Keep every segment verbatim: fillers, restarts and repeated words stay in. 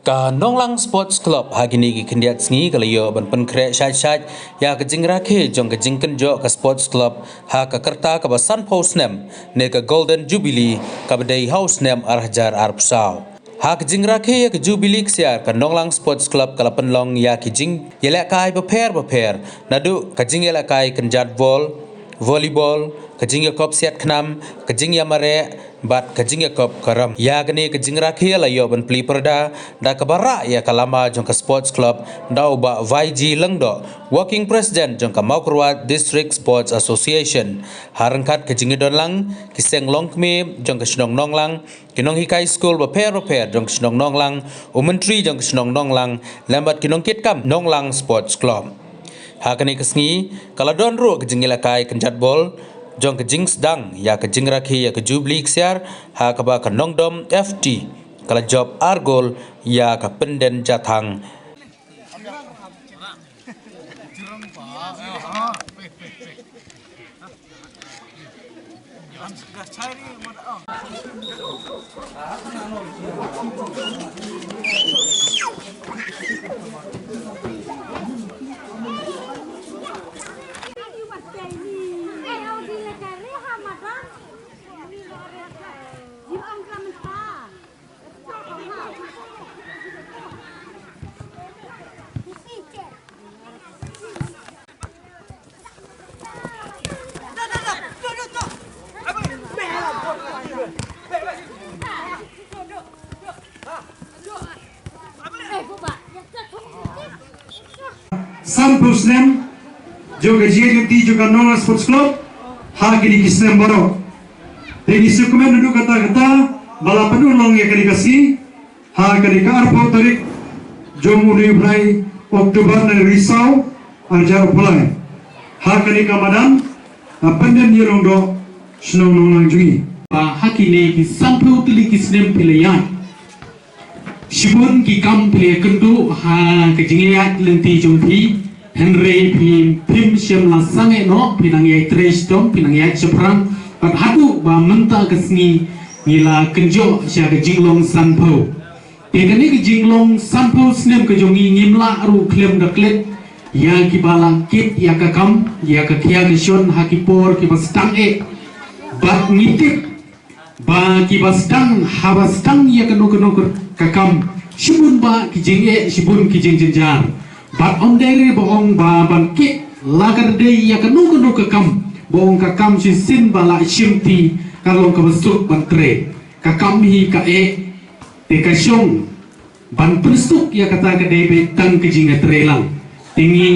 Ka Nonglang Sports Club ha kine ki khyndiat sngi ka la ïoh ban pynkhreh shait shait ïa ka jingrakhe jong ka jingkynjoh ka Sports Club ha ka rta kaba sanphew snem ne ka Golden Jubilee kaba dei ha u snem ar hajar arphew saw. Ha ka jingrakhe ïa ka Jubilee ksiar, ka Nonglang Sports Club ka la pynlong ïa ki jingïalehkai bapher bapher, naduh ka jingïalehkai kynjat bol, volleyball, ka jingïakop siat khnam, ka jingïamareh bad ka jingïakop karam. Ïa kane ka jingrakhe la ïoh ban plie pyrda da kaba rah ïa ka lama jong ka Sports Club da u Bah Vaiji Lyngdoh, Working President jong ka Mawkyrwat District Sports Association. Ha ryngkat ka jingïadon lang ki seng longkmie jong ka shnong Nonglang, ki nonghikai skul bapher bapher jong ka shnong Nonglang, u myntri jong ka shnong Nonglang lem bad ki nongkitkam Nonglang Sports Club. Ha kane ka sngi ka la don ruh ka jingïalehkai kynjat bol jong ka jingsdang ïa ka jingrakhe ïa ka Jubilee ksiar, ha kaba ka Nongdom F T ka la jop ar gol ïa ka Pynden Jathang. Sanphew snem jong ka jingïaid lynti jong ka Nonglang Sports Club ha kine ki snem baroh. Te ngi sngewkmen naduh katta katta ba la pynurlong ïa kane ka sngi ha kane ka arphew tarik jong une u bnai October na ri saw arhajar arphew lai ha kane ka madan, ha Pynden Ïalong Doh, shnong Nonglang jong ngi. Ba ha kine ki sanphew tylli ki snem phi la ïaid, shibun ki kam phi la ïakynduh ha ka jingïaid lynti jong phi, hynrei phim, phim shym la sangeh noh, phi nang ïaid trei shitom, phi nang ïaid shaphrang, bad haduh ba mynta ka sngi ngi la kynjoh sha ka jinglong sanphew. Te kane ka jinglong sanphew snem ka jong ngi, ngim lah ruh khlem da klet ïa kiba la kit ïa ka kam, ïa ka khia ka shon ha ki por kiba sdang eh. Bad ngi tip ba kiba sdang, haba sdang ïa kano kano ka, ka kam, shibun bah ki jingeh, shibun ki jingjynjar. Bad ym dei re ba ong ba ban kit la ka dei ïa kano kano ka kam, ba ong ka kam shisien ba la shimti ka long kaba suk ban trei. Ka kam hi ka eh, te ka shong ban pynsuk ïa kata ka dei beit tang ka jingïatreilang. Te ngi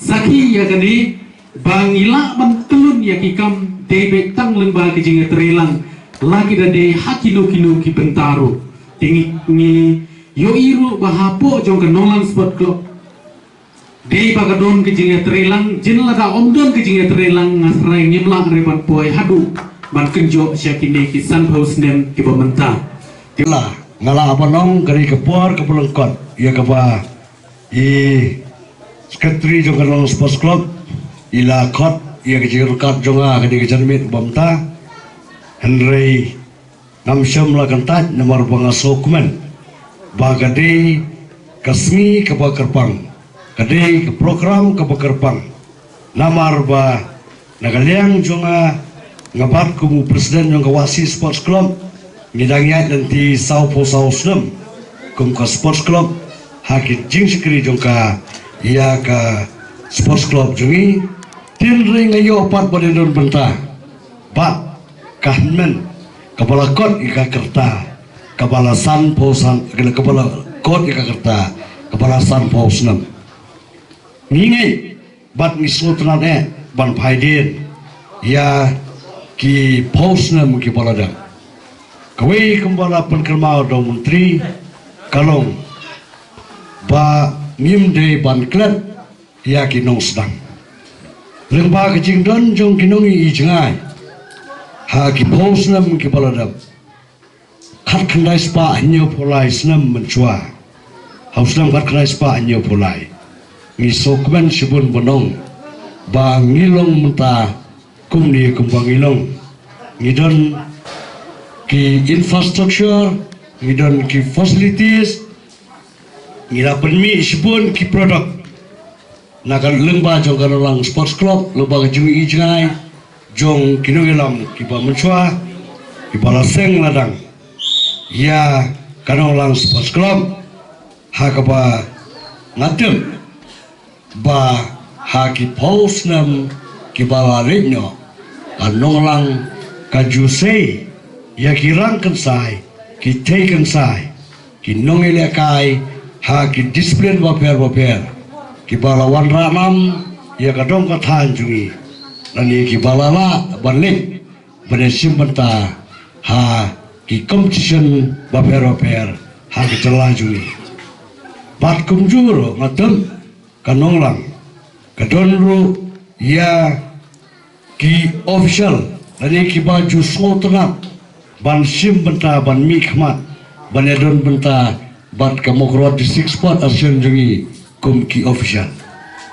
sakhi ïa kane ba ngi lah ban kyllon ïa ki kam dei beit tang lyngba ka jingïatreilang, la ki da dei ha kino kino ki bynta ruh. Te ngi, ngi ïohi ruh ba hapoh jong ka Nonglang Sport Club dei ba ka don ka jingïatreilang, jin lada ym don ka jingïatreilang nga trai ngim lah re ban poi haduh ban kynjoh sha kine ki sanphew snem kiba mynta. Te la nga lah ban ong ka dei ka por kaba lyngkot ïa kaba i secretary jong ka Nonglang Sports Club i la khot ïa ka jingryngkat jong nga ka dei ka janmiet ba mynta. Hynrei ngam shym la kyntait namar ba nga sngewkmen ba ka dei ka sngi kaba kyrpang, ka dei ka program kaba kyrpang. Namar ba na ka liang jong nga, nga bat kum u president jong ka Wahsi Sports Club, ngi dang ïaid lynti sawphew saw snem kum ka sports club ha ki jingshakri jong ka ïa ka sports club jong ngi. Hynrei nga ïoh pat ba dei don bynta bad ka hynmen kaba la kot ïa ka rta kaba la sanphew san, kaba la kot ïa ka rta kaba la sanphew snem. Ngi ngeit bad ngi sngewtynnat eh ban phai dien ïa ki phew snem kiba la dep. Kawei kumba la pynkynmaw da u Myntri ka long ba ngim dei ban klet ïa ki nongsdang. Lyngba ka jingdon jong ki nongïaid jngai ha ki phew snem kiba la dep, khatkhyndai spah hynñiewphew lai snem mynshuwa, ha u snem khatkhyndai spah hynñiewphew lai, ngi sngewkmen shibun ban ong ba ngi long mynta kumne kumba ngi long. Ngi don ki infrastructure, ngi don ki facilities, Ngi la pynmih shibun ki product na ka lyngba jong ka Nonglang Sports Club, lyngba ka jingïohi jngai jong ki nongïalam kiba mynshuwa, kiba la seng la dang ïa ka Nonglang Sports Club, ha kaba nga tip ba ha ki phew snem kiba la leit noh, ka Nonglang ka ju sei ïa ki rang kynsai, ki thei kynsai, ki nongïalehkai ha ki discipline bapher bapher, kiba la wanrah nam ïa ka dong ka thaiñ jong ngi, lane kiba la lah ban leit ban ïashim bynta ha ki competition bapher bapher ha ka jylla jong ngi. Bad kumjuh ruh nga tip ka Nonglang ka don ruh ïa ki official lane kiba ju sngewtynnat ban shim bynta, ban mihkhmat, ban ïadon bynta bad ka Mawkyrwat District Sport Association jong ngi kum ki official.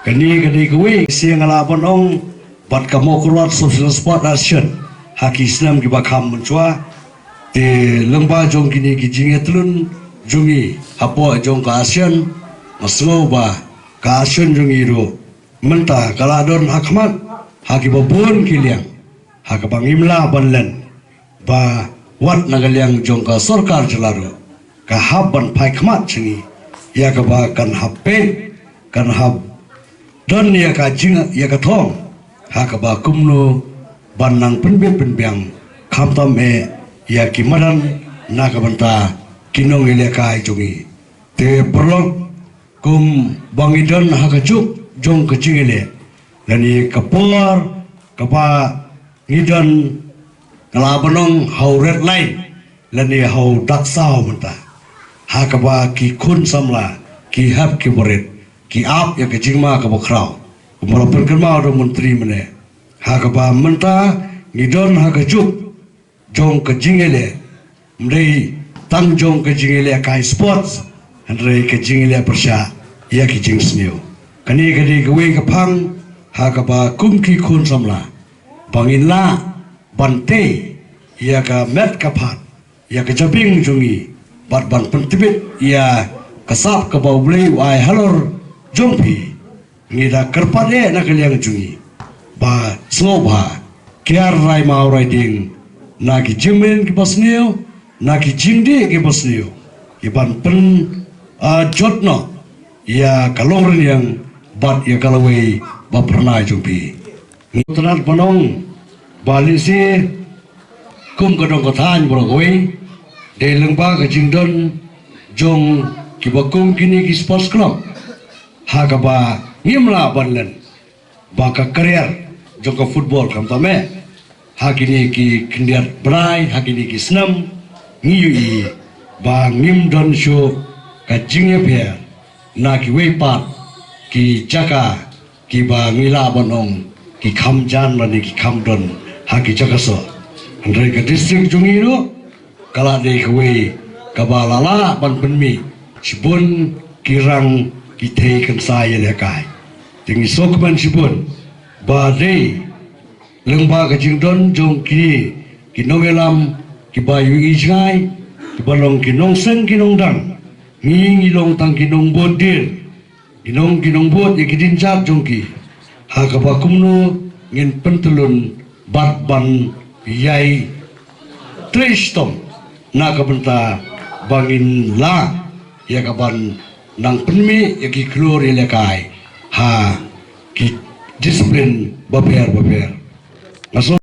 Kane ka dei kawei ka sien nga lah ban ong bad ka Mawkyrwat Social Sport Association ha ki snem kiba kham mynshuwa. Te lyngba jong kine ki jingïatylli jong ngi hapoh jong ka association, nga sngew ba ka association jong ngi ruh mynta ka la don ha khmat ha kiba bun ki liang, ha kaba ngim lah ban len, ba wat na ka liang jong ka sorkar jylla ruh ka hap ban phai khmat sha ngi ïa kaba kan hap peit, kan hap don ïa ka jing, ïa ka thong ha kaba kumno ban nang pynbit pynbiang, khamtam eh ïa ki madan na ka bynta ki nongïalehkai jong ngi. Te paralok, kum ba ngi don ha ka juk jong ka jingïaleh lane ka por kaba ngi don, nga lah ban ong ha u red line lane ha u dak saw mynta, ha kaba ki khun samla, ki hep ki barit, ki ap ïa ka jingma kaba khraw, kumba la pynkynmaw da u Myntri mynne, ha kaba mynta ngi don ha ka juk jong ka jingïaleh, ym dei tang jong ka jingïalehkai sports, hynrei ka jingïaleh pyrshah ïa ka jingsniew. Kane ka dei kawei ka phang ha kaba kum ki khun samla ba ngin lah ban tei ïa ka met ka phad, ïa ka jabieng jong ngi, bad ban pyntbit ïa ka sap kaba U Blei u ai halor jong phi. Ngi da kyrpad eh na ka liang jong ngi ba sngewbha, kiar rai maw rai dieng, na ki jingmyntoi kiba sniew, na ki jingdih kiba sniew, ki ban pyn, ah, jot noh ïa ka longrynïeng bad ïa ka lawei ba phyrnai jong phi. Ngi tnat ban ong ba lehse kum ka dong ka thaiñ baroh kawei, dei lyngba ka jingdon jong kiba kum kine ki sports club, ha kaba ngim lah ban len ba ka career jong ka football, khamtam eh ha kine ki khyndiat bnai, ha kine ki snem, ngi ïohi ba ngim don shuh ka jingïapher na kiwei pat ki jaka kiba ngi lah ban ong ki kham jan lane ki kham don ha ki jaka soh. Hynrei ka district jong ngi ruh ka la dei kawei kaba la lah ban pynmih shibun ki rang ki thei kynsai ïalehkai. Te ngi sngewkmen shibun ba dei lyngba ka jingdon jong kine ki nongïalam kiba ïohi jngai, kiba long ki nongseng ki nongdang, ngi ngi long tang ki nongbud dieng, ki nong, ki nongbud ïa ki dienjat jong ki, ha kaba kumno ngin pyntylun bad ban ïai trei shitom na ka bynta ba ngin lah ïa ka ban nang pynmih ïa ki khlur ïalehkai ha ki discipline bapher bapher. Nga sngew